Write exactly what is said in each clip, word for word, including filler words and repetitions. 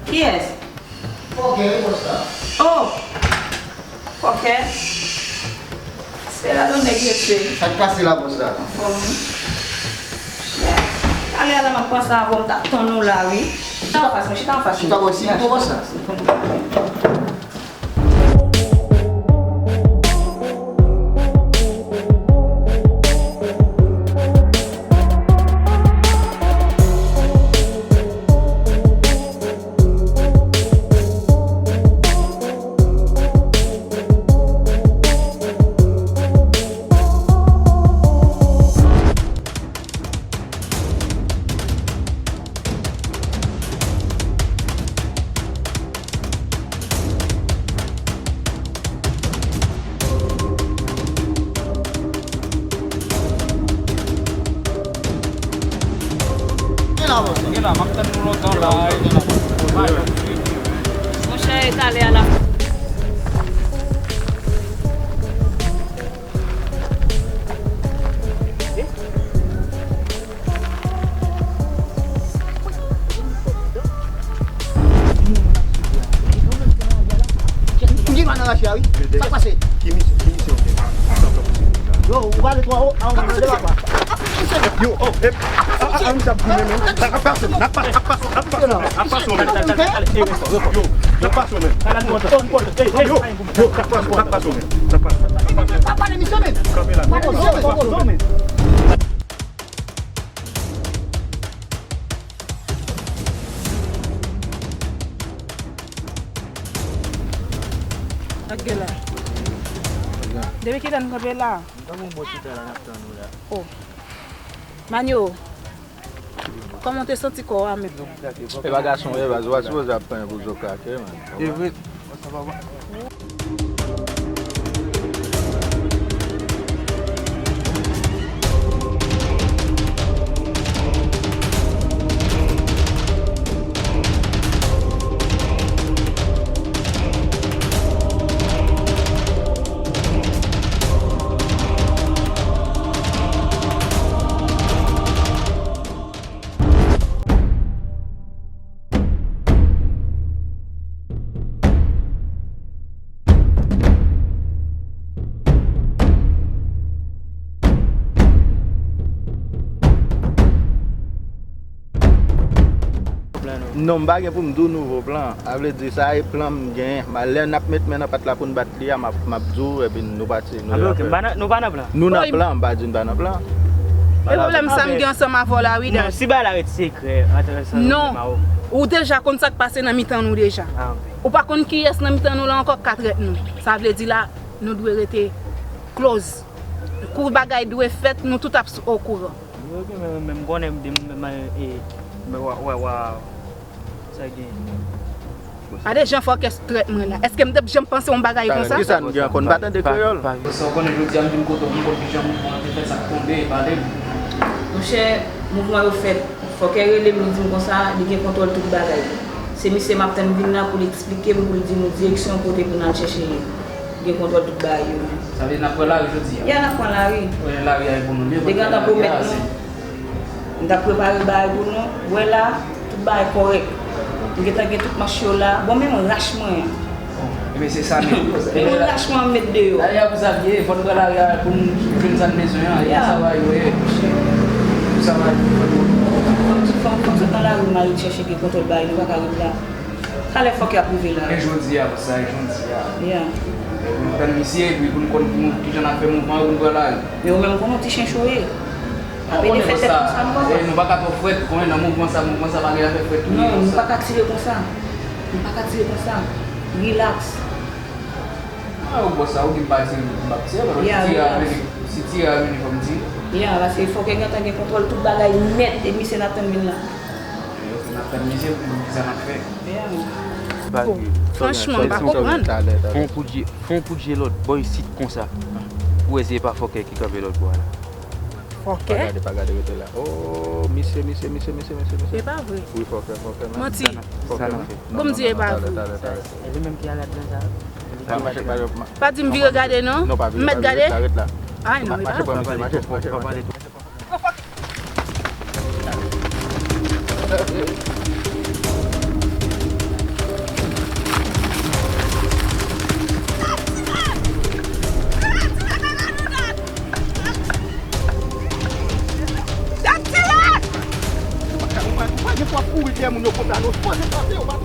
Kiyès? Fòkè, wi, bòs la. Oh! Fòkè. Se la don nèg mesye. Sa k pase la, bòs la? Anfòm, wi. Chè. Ale a la, m ap panse avè w, m t ap tann ou la, wi. Chita anfas mwen, chita anfas mwen. Chita bò isi, bòs la. Gen la, bòs. Gen la, m ap tann nou lontan la. Monchè, e talè a la. M gen dwa nan rache a, wi. Sa k pase? Ki misyon, ki misyon w gen? Yo, ou pale twò wo, a, ou mande papa. Yo, oh, eh, a, a, a, misye ap goumen, men. N ap pase, n ap pase, n ap pase, n ap pase, n ap pase, men. Yo, n ap pase, men. Yo, yo, n ap pase, n ap pase, men. N ap pase. Pa pale misye, men. Kanpe la, men. Pale misye, men. Ak gen la. Depi kilè n kanpe la? M t ap yon bon ti tan la, n ap tann ou la. Oh. Manyo, kòman w te santi kò w a menm? E pa gason w ye, baz, ou pa sipoze ap plenyen pou zo kake, man. E vre. Non, m pa gen pou m di w nouvo plan. Sa vle di, sa e plan m genyen. Ma, lè n ap met men nan pat la pou n bat li a, m ap, m ap di w, epi nou pati, nou... Anben, oke, m pa nan, nou pa nan plan. Nou nan plan, m pa di n pa nan plan. E pwoblèm sa m gen ansanm avè w la, wi, Dad. Non, si bagay la ret sekrè, antre san... Non, ou deja konn sa k pase nan mitan nou deja. Ah, ok. Ou pa konn kiyès nan mitan nou la ankò k ka trèt nou. Sa vle di la, nou dwe rete close. Kou bagay dwe fèt, nou tout ap s-, okouran. Wi, oke, men, men m konnen m, m, m, e, men wa, wa, wa, sa gen. Gade jan fòkè trèt mwen la. Èske m t ap janm panse yon bagay konsa? Kisa n gen ankò? N pa tande kreyòl? Sa w konnen jodi a m vin kote w, m konn kijan mouvman an te fèt, sa k tonbe, pale m. Monchè, mouvman yo fèt. Fòkè rele m, li di m konsa, li gen kontwòl tout bagay. Se misye m ap tann vin la pou l eksplike m, pou l di nou direksyon kote pou n al chèche li. Li gen kontwòl tout bagay yo menm. Sa vle di n ap pran lari jodi a? Ya, n ap pran lari. Wi, lari a e pou nou. Li gentan pwomèt nou. M t ap prepare bagay pou nou. Wè la, tout bagay kòrèk. M gentan gen tout mach yo la. Bon, menm rach mwen an. Bon, ebyen, se sa menm. Menm rach mwen an m met deyò. Dayè, pou sa l ye, fò n pran lari a pou n jwenn sa n bezwen an. E pou sa bagay yo ye. Pou sa bagay yo ye. Fò n, fò n, fò n sot nan lari, m al chèche gen kontwòl bagay, nou pa ka ret la. Talè fòkè ap rive la. E jodi a, pou sa, e jodi a. Ya. Epi m tann misye, epi pou n konn pou kijan n ap fè mouvman, pou n pran lari. Men ou menm, ou konn yon ti chen cho ye. Ou konnen bòs sa, eh, nou pa ka twò frèt, ou konnen nan mouvman sa, mouvman sa pa gen afè frèt tou. Non, nou pa ka tire konsa. Nou pa ka tire konsa. Rilaks. Ah, ou bòs sa, ou di m pa tire, m p ap tire, paske si tire a vini, si tire a vini, fò m tire. Ya, paske fòkè gentan gen kontwòl tout bagay nèt, e misye n ap tann vin la. Ok, n ap tann misye pou nou di sa n ap fè. Franchman, m pa konprann. Fè yon kout je, fè yon kout je lòt bò isit konsa. Ou wè si e pa fòkè ki kanpe lòt bò a la. Fòkè? Pa gade, pa gade, rete la. Oh, misye, misye, misye, misye, misye, misye. E pa vre. Wi, fòkè, fòkè, men. Manti. Fòkè, men. Bon, m di e pa vre. E li menm ki al ladan sa. Pa mache, pa mache. Pa di m vire gade, non. Non, pa vire, m mèt gade. Rete la, rete la. Ay, non, e pa vre. Mache, pran misye, mache, mache. Gad tire! Ou pa, ou pa gen pou ap kouri dèyè moun yo konsa, non. Sipoze frape, ou pa.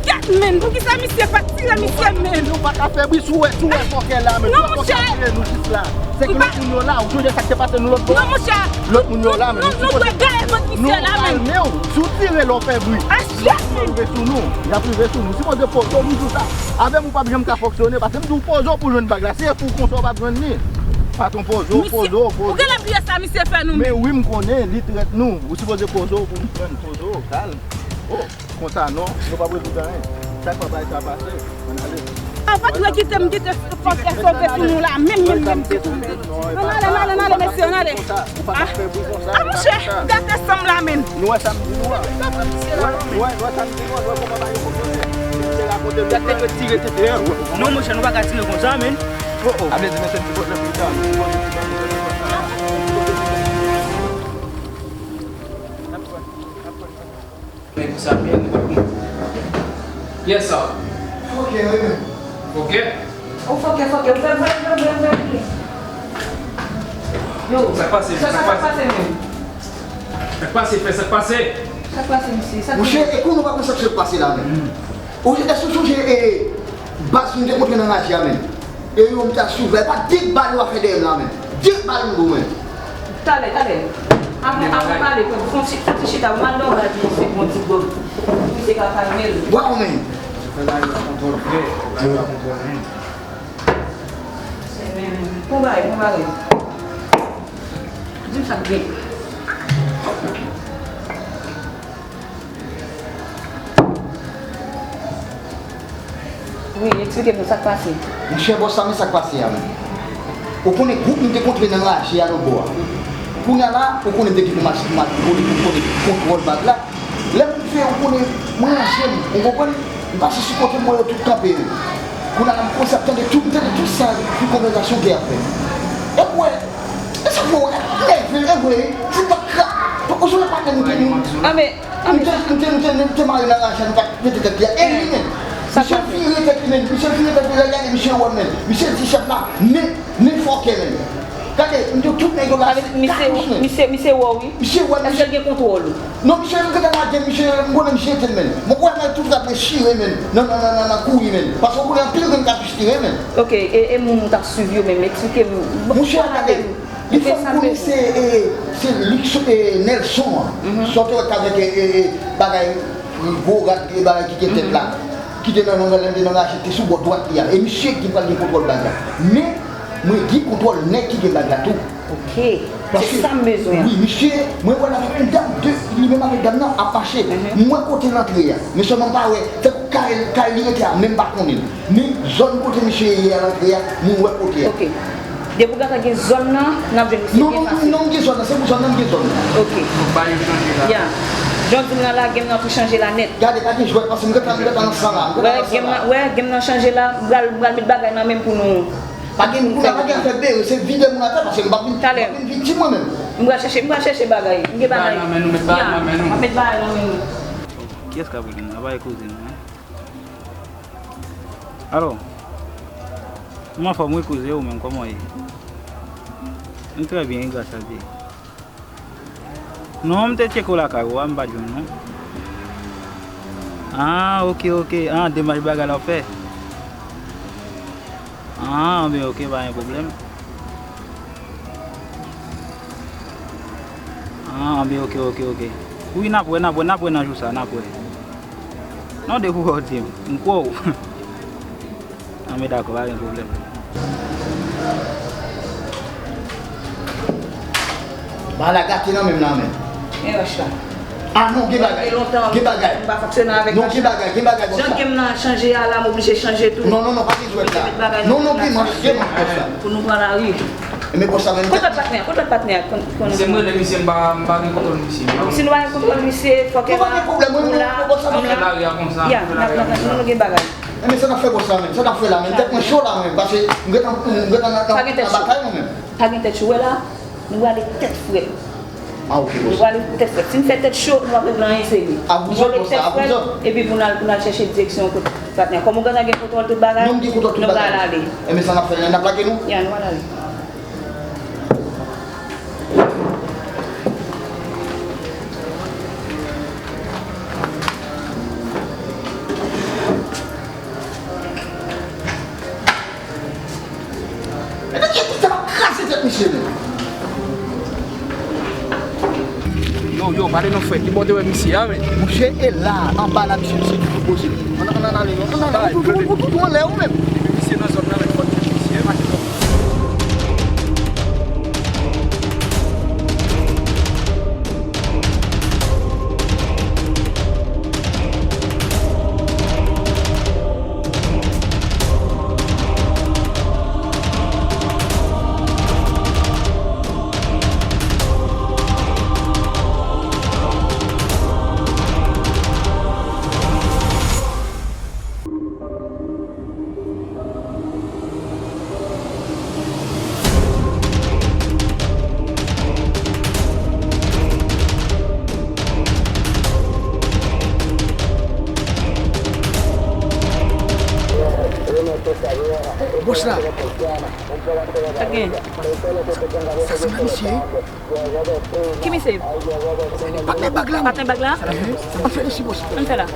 Gad, men, poukisa misye pa tire misye, men? Nou pa ka fè bri, si w wè, si w wè fòkè la, men. Non, monchè. Tire nou jis la. Se ki lòt moun yo la, ou sonje sa k te pase nou lòt bò? Non, monchè. Lòt moun yo la, men. Nou, nou dwe gaye vant misye la, men. Nou kalme w, si w tire la, w fè bri. Lòt moun yo rive sou nou, y ap rive sou nou. Sipoze poze w pou jou sa. Avè m ou p ap janm ka fonksyone, paske m di w poze w pou jwenn bag la. Si e pou w konsa w p ap jwenn li. Patwon, poze w, poze w, poze w. Ou genlè bliye sa misye fè nou, men. Men wi, m konnen, li trèt nou. Ou sipoze poze w pou nou jwenn, poze w, kalm. Oh, konsa non, nou p ap rezoud anyen. Chak fwa bagay sa pase, ann ale. Ou pa t dwe kite m kite fòkè sove sou nou la, menm, menm, menm, menm. Ann ale, ann ale, ann ale, mesye, ann ale. Ah, monchè, gate sanm la, men. Nou wè sa m di nou an. Wè, wè, wè sa m di nou an, wè kòman bagay yo fonksyone. Misye rakonte nou. Gade nèg yo tire tete an. Non, monchè, nou pa ka tire konsa, men. Oh, oh. A vle di, mesye, ti pwoblèm li ta. Nèg sa byen, nèg ap konn. Kiyès sa? Fòkè, wi, men. Fòkè? O fòkè, fòkè, ouvè, ouvè, ouvè, ouvè, ouvè. Yo, sa k pase, sa k pase, men? Sa k pase, frè, sa k pase? Sa k pase, misye? Sa k pase? Monchè, e kou nou pa konn sa k sot pase la, men. Ou, èske w sonje, e, baz nou te kontre nan raje a, men? E yo, m t ap swiv la, e pa de bal yo ap fè dèyè m la, men. De bal m ba w, men. Talè, talè. Avan, avan pale, fè yon ti, fè yon ti chita, m al nan yon bal pou misye pran yon ti gwòg. Pou misye ka kalme l. Waw, men. Fè la yo kontwòl frè, la yo kontwòl moun. Pran bagay, pran bagay. Di m sa k gen. Wi, eksplike nou sa k pase. Monchè, bòs, sa men sa k pase a, men. Ou konnen gwoup nou te kontre nan raje a lòt bò a. Kounye a la, ou konnen m te gen pou m al, pou m al, pou m konnen kontwòl bag la. Lè m rive, ou konnen, mwen ranje m, ou konprann? M pase sou kote m wè yo tout kanpe yo. Kounye a la, m kòmanse ap tande tout, m tande tout sa, tout konvèsasyon ke y ap fè. Epi w wè, e sa fè w nève, e vre, se pa ka, ou sonje patnè nou te nou. Ah, men, ah, men. M te, m te, m te, m te mare nan raje a, nou pa t mete tèt li a. E li menm. Misye vire tèt li menm, misye vire tèt li, lè l gade, misye wè m menm. Misye di chèf la, men, men fòkè menm. Gade, m di w tout nèg yo la, se katouch menm. Misye, misye wè w, wi. Misye wè m, misye. Èske l gen kontwòl ou? Non, misye, m gentan lage, misye, m konnen misye jete l menm. Mwen kwè nan tout rad mwen chire menm, nan, nan, nan, nan, nan kouri menm. Paske w konnen anpil grenn katouch tire menm. Ok, e, e moun ou t ap swiv yo menm, eksplike m. Monchè, gade, li fè m konnen se, e, se Luckson, e, Nelson an. Sa w te wè t avèk, e, e, e, bagay, gwo rad, e, bagay ki gen tèt la. Ki te nan, nan, nan, nan raje, te sou bò dwat li a. E misye ki pral gen kontwòl bag la. Men, mwen gen kontwòl nèg ki gen bag la tou. Ok. Se sa m bezwen an. Wi, misye, mwen wè l avèk yon dam, de, li menm avèk dam nan ap mache. Mwen kote l antre a. Men sèlman m pa wè, tankou kay, kay li rete a, men m pa konnen. Men zòn kote misye ye a l antre a, mwen wè kote a. Ok. Depi w gentan gen zòn nan, n ap jwenn misye byen fasil. Non, non, non, m gen zòn nan, se pou zòn nan m gen zòn nan. Ok. Fòk bagay yo chanje la. Ya. Jan w di m nan la, game nan tou chanje la nèt. Gade, pa gen jwèt, paske m gentan, m gentan nan san la. M gentan nan san la. Wè, game nan, wè, game nan chanje la, m pral, m pral met bagay nan men m pou nou. Pa gen, pou n pa gen afè bere, se vide moun atè, paske m p ap vin, m p ap vin viktim mwen menm. M pral chèche, m pral chèche bagay. M gen bagay. Met bagay nan men nou, met bagay nan men nou. Ya. M ap met bagay nan men nou. Kiyès k ap rele m la? Pa koze non. Alo. M anfòm wi kouzen, ou menm, kòman w ye? M trè byen wi, gras a Dye. Non, m te tcheke w lakay ou a, m pa t jwenn ou non. Ah, ok, ok. Ah, demach bagay la w fè. Ah, ben ok, pa gen pwoblèm. Ah, anben, oke, oke, oke. Wi, n ap wè, n ap wè, n ap wè nan jou sa, n ap wè. Non, depi w wè w di m, m kwè w. Anben, dakò, pa gen pwoblèm. Bagay la gate nan men m la, men. E wòch la. Ah non, gen bagay. Gen bagay. M pa fonksyone avèk wòch la. Non, gen bagay, gen bagay, bòs la. Jan game nan chanje a la, m oblije chanje tou. Non, non, non, pa gen jwèt la. Non, non, gen manch, gen manch, bòs la. Pou nou pran lari. Men bòs la, men. Kote lòt patnè a? Kote lòt patnè a? Konn, konn. Misye, m rele misye, m pa, m pa gen kontwòl misye. Si nou pa gen kontwòl misye, fòk la, nou la, nou la. Ya, n ap, n ap, nou, nou gen bagay. Enben, sa n ap fè bòs la menm? Sa n ap fè la menm? Tèt mwen cho la menm, paske m gentan, m gentan nan, nan, nan batay mwen menm. Pa gen tèt cho, wè la, nou prale tèt frèt. Ah, ok, bòs. Nou prale tèt frèt. Si n fè tèt cho, nou pa prale nan anyen serye. Nou prale tèt frèt, epi pou n al, pou n al chèche direksyon kote patnè. Kòm ou gentan gen kontwòl tout bagay, nou prale ale. Enben, sa n ap fè la, n ap lage nou? Ya, nou prale ale. Men nèg yo koute m ap kraze tèt misye, men. Yo, yo, pale non, frè. Ki bò w te wè misye a, men? Monchè, e la, anba la, misye, misye ki poze. Ann, ann, ann ale, non. Ann ale, ou, ou, ou, ou, ou anlè ou menm. Depi misye nan zòn nan, men fò n jwenn misye, mache non. Bòs la. Sa gen? Sa sanble misye. Ki misye? Patnè bag la. Patnè bag la? Ehe. Ann fè li si bòs. Ann fè la.